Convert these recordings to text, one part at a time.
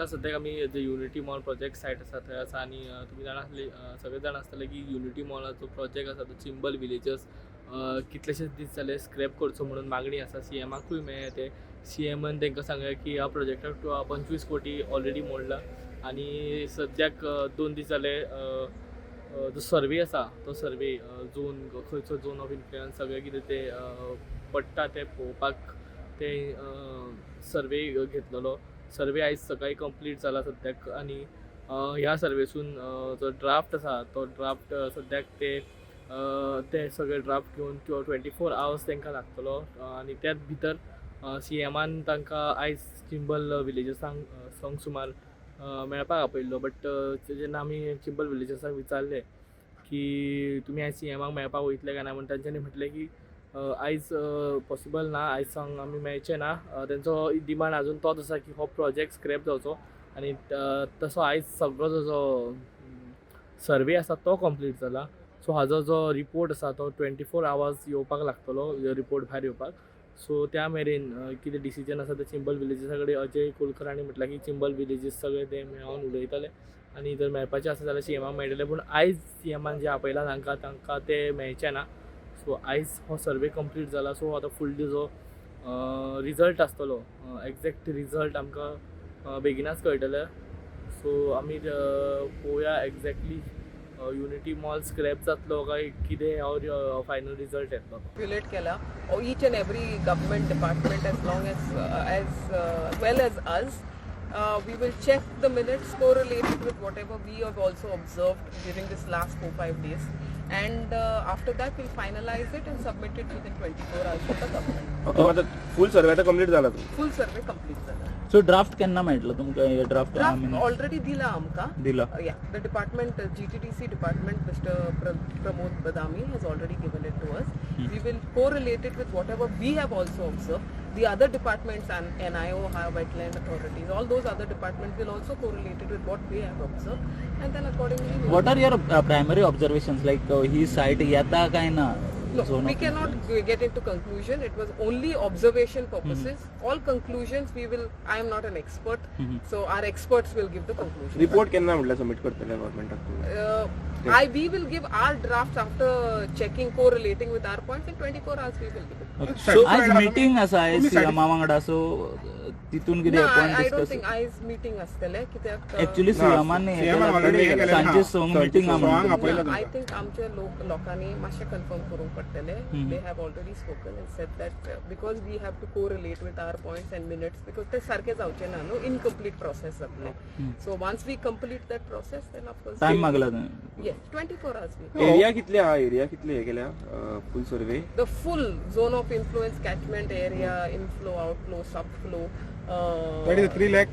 नमस्कार. सद्याक आमी जे युनिटी मॉल प्रोजेक्ट सायट आसा थंय आसा आनी तुमी जाणा आसले, सगळे जाण आसतले की युनिटी मॉलाचो प्रोजेक्ट आसा तो चिंबल विलेजर्स कितलेशेच दीस जाले स्क्रॅप करचो म्हणून मागणी आसा. सीएमाकूय मेळ्ळें ते सीएमान तांकां सांगलें की ह्या प्रोजेक्टाक 25 कोटी ऑलरेडी मोडला आनी सद्याक 2 दीस जाले जो सर्वे आसा तो सर्वे झोन, खंयचो झोन ऑफ इन्फ्लुयन्स सगळें कितें ते पडटा तें पळोवपाक ते सर्वे घेतलेलो. सर्वे आयज सकाळी कंप्लीट जाला सद्याक आनी ह्या सर्वेसून जो ड्राफ्ट आसा तो ड्राफ्ट सद्याक ते ते सगळे ड्राफ्ट घेवन 24 आवर्स तांकां लागतलो आनी त्याच भितर सीएमान तांकां आयज चिंबल विलेजर्सांक संक सुमार मेळपाक आपयल्लो. बट जेन्ना आमी चिंबल विलेजर्सांक विचारलें की तुमी आयज सीएमाक मेळपाक वयतले काय ना म्हण, तांच्यांनी म्हटलें की आयज पॉसिबल ना, आयज सावन आमी मेळचे ना. तेंचो डिमांड अजून तोच आसा की हो प्रोजेक्ट स्क्रॅप जावचो आनी तसो आयज सगळो जो सर्वे आसा तो कंप्लीट जाला. सो हाजो जो रिपोर्ट आसा तो 24 आवर्स येवपाक लागतलो, रिपोर्ट भायर येवपाक. सो त्या मेरेन कितें डिसिजन आसा ते चिंबल विलेजर्सा कडेन अजय कोलकर हांणी म्हटलां की चिंबल विलेजीस सगळे ते मेळोन उलयतले आनी जर मेळपाचें आसा जाल्यार सीएमाक मेळटले. पूण आयज सीएमान जे आपयला तांकां, तांकां ते मेळचे ना. सो आयज हो सर्वे कंप्लीट जाला. सो आतां फुडलो जो रिजल्ट आसतलो, एग्जॅक्ट रिजल्ट आमकां बेगिनाच कळटले. सो आमी पळोवया एग्जॅक्टली युनिटी मॉल स्क्रॅप जातलो काय कितें हो फायनल रिजल्ट येतलो. Populate केला or each and every government department as well as us, we will check the minutes, correlate it with whatever we have also observed during this last 4-5 days, and after that we'll finalize it and submit it within 24 hours to the government. Okay, आता फुल survey आता complete जाला तो? Full survey complete जाला. So draft केन्ना मेळटलो तुमकां? हे draft? Draft already दिला आमकां. दिला? Yeah, the department, GTDC department, Mr. Pramod Badami has already given it to us. We will correlate it with whatever we have also observed. The other departments and NIO, wetland authorities, all those other departments will also correlate it with what we have observed, and then accordingly. We What are your primary observations, like he site येता काय ना? No, zone we of cannot influence? Get into conclusion. It was only observation purposes. All conclusions we will. I am not an expert, so our experts will give the conclusion. Report केन्ना म्हटल्यार submit करतले गव्हर्मेंटाक तुमी? I we will give our drafts after checking, correlating with our points. In 24 hours, we will give it. So आज meeting आसा आयज सीएमा वांगडा, so तितून कितें No, point I don't discuss? think आयज meeting आसतले कित्याक एक्चुअली सीएमान CM already हे केलें. सांजे संक मिटींग संक म्हणून. आपयला. I think आमचे लोक लोकांनी मातशें कन्फर्म करूंक पडटलें. They have already spoken and said that because we have to correlate with our points and minutes, because ते सारकें जावचें ना न्हू, इनकम्प्लीट प्रोसेस जातलें. So once we complete that process, then of course time मागला तुवें? Yes, 24 hours we area कितले हा? Area कितले हे केल्या फुल survey? The full zone of influence, catchment area, inflow, outflow, subflow, That is 3 lakh.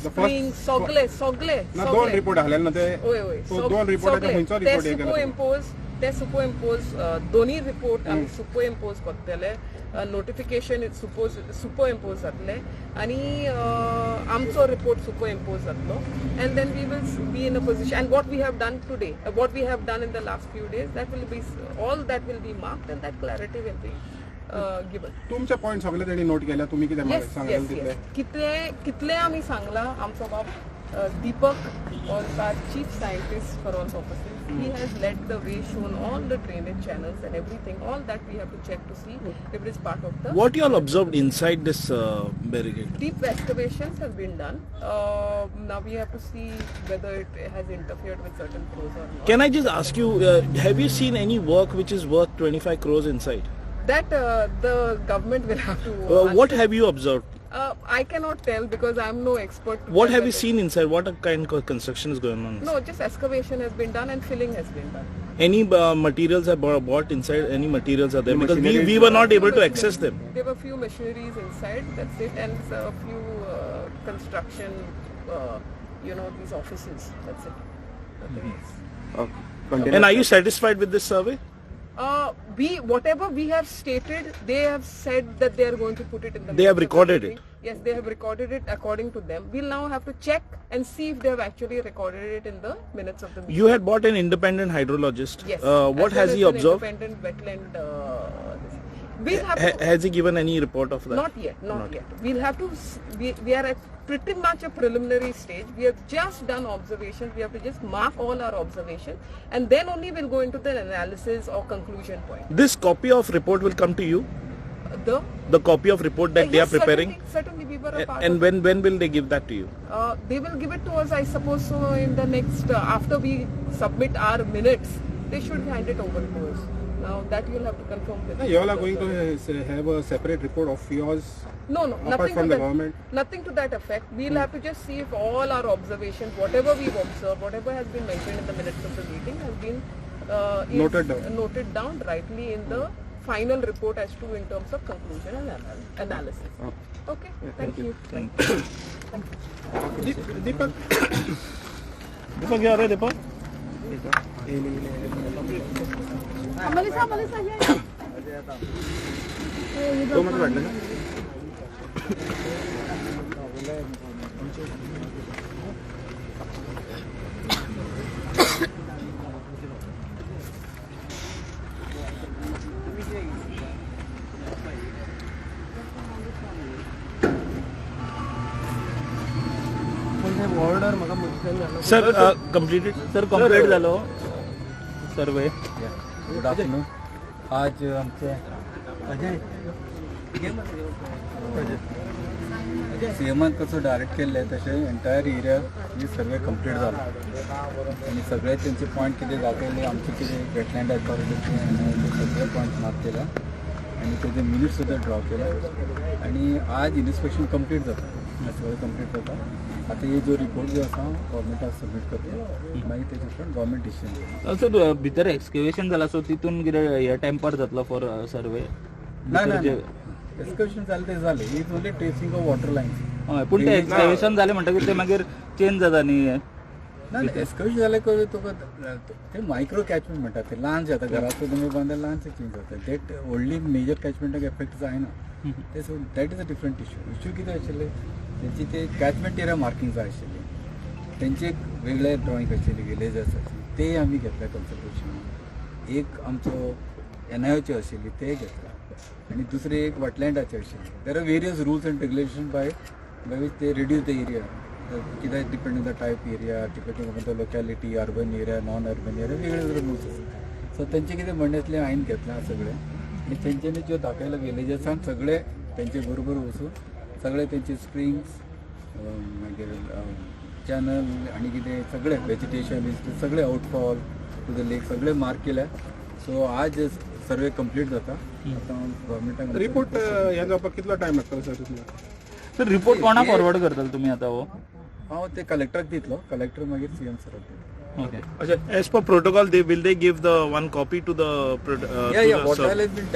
The spring, first सगळे सगळे. ना, दोन रिपोर्ट आलेले ना ते? होय होय. So दोन रिपोर्टाचे खंयचो ते रिपोर्ट हे केला सुपर तुमी? इम्पोज, ते सुपर इम्पोज, दोन्ही रिपोर्ट आमी सुपर इम्पोज करतले. नोटिफिकेशन सुपोज सुपर इम्पोज जातले आनी आमचो रिपोर्ट सुपर इम्पोज जातलो, and then we will be in a position, and what we have done today, what we have done in the last few days, that will be all, that will be marked and that clarity will be given. तुमचे point सगळे तेणी note केल्या? तुम्ही कितें येस. सांगलें येस. तितले? येस, कितले कितले आमी सांगला. आमचो बाब Deepak was our chief scientist for all purposes. He has led the way, shown all the drainage channels and everything. All that we have to check to see if it is part of the. What you all observed inside this barricade? Deep excavations have been done. Now we have to see whether it has interfered with certain flows or not. Can I just ask you, have you seen any work which is worth 25 crores inside? That the government will have to. What answer. Have you observed? I cannot tell because I am no expert to What tell have you whether- seen inside? What kind of construction is going on? No, just excavation has been done and filling has been done. Any materials are bought inside? Any materials are there? Any Because we machineries? were not able to Few access them. There were few machineries inside, that's it, and a few construction, these offices, that's it. Nothing else. Okay. And are you satisfied with this survey? Whatever we have stated, they have said that they are going to put it in the They have minutes of the recorded meeting. It. Yes, they have recorded it according to them. We'll now have to check and see if they have actually recorded it in the minutes of the meeting. You had bought an independent hydrologist. Yes. What As well has as he an observed? independent wetland. This. We'll have to- Has he given any report of that? Not yet, not yet. We'll have to, we are at pretty much a preliminary stage. We have just done observations. We have to just mark all our observations and then only we'll go into the analysis or conclusion point. This copy of report will come to you? The The copy of report that they are Yes, preparing? Certainly, we were a part And of when will they give that to you? They will give it to us, I suppose, so in the next, after we submit our minutes, they should hand it over to us. Now that you'll have to confirm with You all are going to have a separate report of yours. No, no, Apart nothing from to the that, government? Nothing to that effect. We'll have to just see if all our observations, whatever we've observed, whatever has been mentioned in the minutes of the meeting has been is Noted down. noted down rightly in the final report as to in terms of conclusion and analysis. Okay, thank you. Deepak, Deepak, you are right, Deepak? Melissa, Melissa, here. तो मातसो फाटल्यान ना? Sir, completed? Sir complete जालो survey. Good afternoon. आज आमचे C एमान कसो direct केल्ले तशें एंटायर एरिया ही सर्वे कंप्लीट जाला आनी सगळे तेंचे पॉयंट कितें दाखयले आमचे कितें वेटलँड अथॉरिटीचे सगळे पॉयंट मार्क केला आनी तेजे मिनिट्स सुद्दां ड्रॉ केला आनी आज इन्स्पेक्शन कंप्लीट जाता, सगळें कंप्लीट जाता. आतां हे जो रिपोर्ट जो आसा गव्हर्मेंटाक सबमीट करता, मागीर तेजे उपरांत गव्हर्मेंट डिसिजन घेता. सर भितर एक्सकेवेशन जाला सो तितून कितें हे टेम्पर जातलो फॉर सर्वे? ना ना, एक्सकर्शन जालें तें जालें, is only tracing of water lines. हय, पूण ते एक्सकेवेशन जालें म्हणटकीर ते मागीर चेंज जाता न्ही. ना ना, एक्सकर्शन जालें करून तुका ते मायक्रो कॅचमेंट म्हणटात, ते ल्हानशें आतां घराचो तुमी बांदल्यार ल्हानशें चेंज जाता, that व्हडली मेजर कॅचमेंटाक एफेक्ट जायना ते. So that is a different issue. Issue कितें आशिल्लें तेंची ते कॅचमेंट एरिया मार्किंग जाय आशिल्ली, तेंची एक वेगळे ड्रॉइंग आशिल्ली विलेजर्साची, ते आमी घेतले कन्सल्टेशन. एक आमचो एन I ओची आशिल्ली ते घेतला आनी दुसरी एक वेटलँडाची आशिल्ली. There are various rules and regulation by which they reduce the area, कित्याक depend on the type area, depending upon the locality, urban area, non urban area, वेगळे वेगळे रुल्स आसा. सो तेंचें कितें म्हणणें आसलें हांवें घेतलां सगळें आनी तेंच्यांनी ज्यो दाखयलां विलेजर्सान सगळे तेंचे बरोबर वचून सगळे तेंचे स्प्रिंग्स मागीर चॅनल आनी कितें सगळें वेजिटेशन सगळें आउटफॉल टू the lake सगळें मार्क केल्या. सो आज सर्वे कंप्लीट जाता आतां गव्हर्मेंटाक रिपोर्ट हे जावपाक कितलो टायम लागतलो सर तुमकां? सर रिपोर्ट कोणाक फॉरवर्ड करतले तुमी आतां हो? हांव ते कलेक्टराक दितलो, कलेक्टर मागीर सी एम सराक दितलो. Okay. Achha, as per protocol, they will they give the one copy to the Yeah, to yeah. the What sir? all has been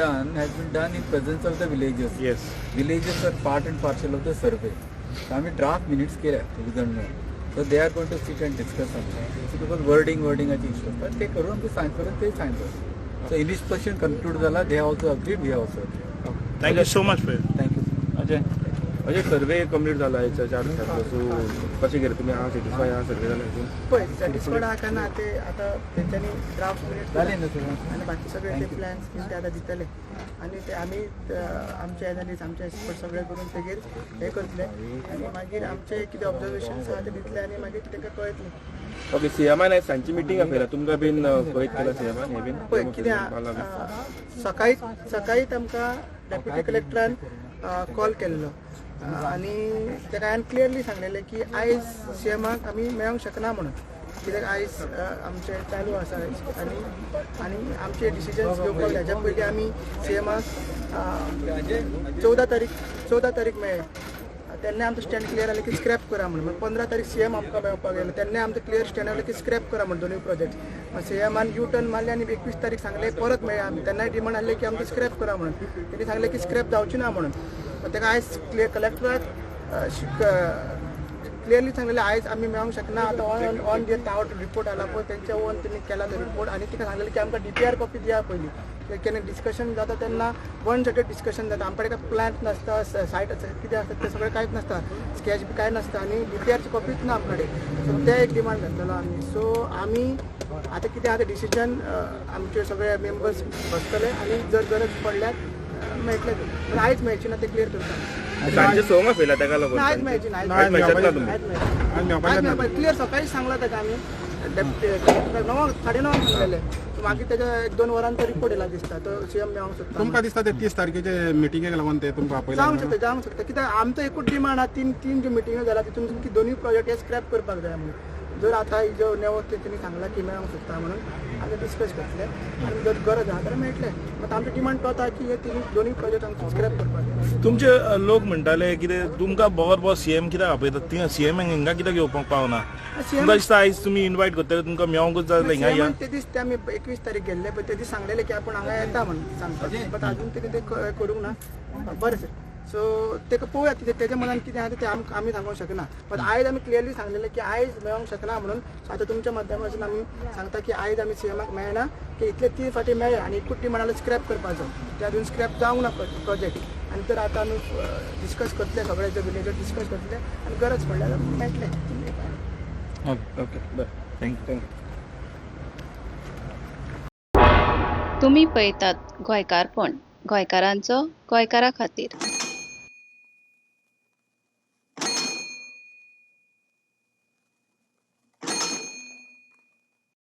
done in presence of the villagers. Yes. Villagers are part and parcel of the survey. So आम्ही draft minutes केल्या दोग जाण मेळून. So they are going to sit and discuss on that. So because wording issue आसता ते करून ते sign करून ते सायन करता. So inspection conclude जाला, they also agreed, we also agreed. Thank you so much for your thank you. Ajay, म्हणजे survey complete जाला हेच्या 4 दिसांतलो, सो कशें कितें तुमी आहा सेटिस्फाय आहा सर्वे जाला हितून? पळय सॅटिस्फायड आहा काय ना ते आतां तेंच्यांनी ड्राफ्ट मिनिट्स जालें न्हू सगळें? आनी बाकी सगळे ते प्लॅन्स बीन ते आतां दितले आनी ते आमी आमचे एनालिस्ट आमचे एक्सपर्ट सगळे करून तेगेर हे करतले आनी मागीर आमचे कितें ऑब्जर्वेशन्स आहा ते दितले आनी मागीर तांकां कळयतले. ओके, सीएमान आयज सांजची मिटींग आपयला, तुमकां बीन कळीत केला सीएमान हे बीन? पळय कितें सकाळी सकाळीच आमकां डेप्युटी कलेक्टरान कॉल केल्लो आनी ताका हांवें क्लियरली सांगलेलें की आयज सी एमाक आमी मेळोंक शकना म्हणून, कित्याक आयज आमचें चालू आसा आनी आनी आमचे डिसिजन्स घेवपाक जाय. पयलीं आमी सी एमाक 14 तारीख मेळ्ळे तेन्ना आमचो स्टँड क्लियर जालें की स्क्रॅप करा म्हणून. 15 तारीख सी एम आमकां मेळपाक गेलो तेन्ना आमचो क्लियर स्टँड जालें की स्क्रॅप करा म्हणून दोनूय प्रोजेक्ट. सी एमान यू टर्न मारले आनी 21 तारीख सांगलें परत मेळ्ळे आमी, तेन्नाय डिमांड आसलें की आमकां स्क्रॅप करा म्हणून. तेणी सांगलें की स्क्रॅप जावची ना म्हणून. ताका आयज क्लियर कलेक्टराक क्लियरली सांगलेलें आयज आमी मेळोंक शकना. आतां ऑन the तावट रिपोर्ट आला पळय तेंच्या ओन तेणी केला तो रिपोर्ट आनी तिका सांगलेलें की आमकां DPR copy दिया पयलीं. केन्ना डिस्कशन जाता तेन्ना वन सायडेड डिस्कशन जाता, आमचे कडेन काय प्लॅन्स नासता, सायट कितें आसता तें सगळें कांयच नासता, स्कॅच बी कांय नासता आनी DPRची कॉपीच ना आमचे कडेन. सो ते एक डिमांड घातलेलो आमी. सो आमी आतां कितें आतां डिसिजन आमचे सगळे मेंबर्स बसतले आनी जर गरज पडल्यार मेळटलें तें. पूण आयज मेळची ना तें क्लियर करता. सांजे संक आपयला ताका लागून. ना, आयज मेळची ना. आयज मेळचेत ना तुमी? आयज मेळची. आयज मेळपाचें आयज ना. मेळपा क्लियर सकाळीच सांगला ताका आमी डेप्युटी 9 9:30 सांगलेले. मागीर तेच्या 1-2 वरान तो रिपोर्ट येयला दिसता, तो सीएम मेळोंक सोदता. तुमकां दिसता ते 30 तारखेचे मिटिंगेक लागून ते तुमकां आपयला? जावंक शकता, जावंक शकता. कित्याक आमचो एकूच डिमांड आहा, तीन तीन ज्यो मिटिंग्यो जाला तितून की दोनूय प्रोजेक्ट हे स्क्रॅप करपाक जाय म्हणून. जर आतां ही ज्यो नेवो तेणी सांगला की मेळोंक शकता म्हणून, आमी डिस्कस करतले आनी जर गरज आहा जाल्यार मेळटले. मात आमचो डिमांड तो आहा की हे तीन दोनूय प्रोजेक्ट आमकां स्क्रॅप करपाक जाय. तुमचे लोक म्हणटाले कितें तुमकां बगर बगर सीएम कित्याक आपयतात, थिंगा सीएम हिंगा कित्याक येवपाक पावना? तुमकां दिसता आयज तुमी इन्वायट करतले तुमकां मेळोंकूच जाय जाल्यार हिंगा या? सीएमान ते दीस ते आमी 21 तारीख गेल्ले पळय ते दीस सांगलेले की आपूण हांगा येता म्हणून सांगता, बट अजून तेणी ते करूंक ना. बरें सर, सो तेका पळोवया कितें तेज्या मनान कितें आहा तें आमी सांगूंक शकना. बट आयज आमी क्लियरली सांगलेलें की आयज मेळोंक शकना म्हणून. सो आतां तुमच्या माध्यमासून आमी सांगता की आयज आमी सीएमाक मेळना, की इतले 3 फावटी मेळ्ळे आनी एकूच डिमांड स्क्रॅप करपाचो, ते अजून स्क्रॅप जावंक ना प्रोजेक्ट. आनी तर आतां आमी डिस्कस करतले, सगळे जे विलेजर डिस्कस करतले आनी गरज पडल्यार मेळटले. ओके, बरें, thank you, thank you. तुमी पळयतात गोंयकारपण, गोंयकारांचो गोंयकारा खातीर.